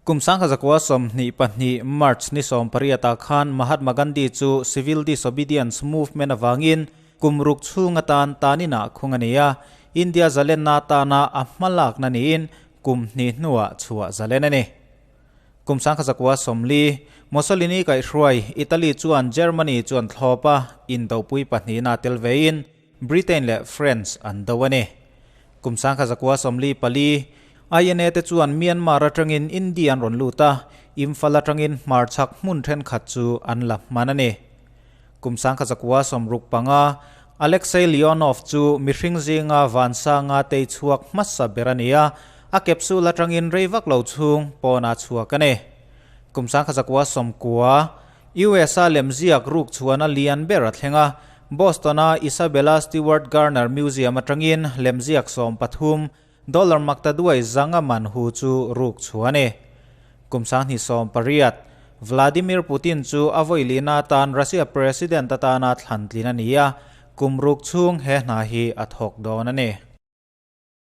Kum 1922 March ni 18 ah khan Mahatma Gandhi chu Civil Disobedience Movement avangin kum ruk chhung atan tanin ah khung a ni a, India zalenna atana a hmalakna niin kum hnih hnuah chhuah zalen a ni. Kum 1940, Mussolini kaihhruai Italy chuan Germany chuan thlawp a, indopui pahnihna tel vein Britain leh France an do a ni. Kum 1944, INA te chuan Myanmar atangin India an rawn lut a, Imphal atangin hmarchhak hmun thenkhat chu an la hman a ni. Kum 1965, Alexei Leonov chu mihring zinga vansanga tei chhuak hmasa ber a ni a, a capsule atangin rei vak lo chhung pawnah chhuak a ni. Kum 1990, US-a lemziak ruk chhuahna lian ber a thleng a, Boston-a Isabella Stewart Gardner Museum atangin lemziak 13, dollar maktaduai zanga man hu chu ruk chhuah a ni. Kum 2018, Vladimir Putin chu a vawilihna atan Russia President atana thlan tlin a ni a, kum ruk chhung he hna hi a thawk dawn a ni.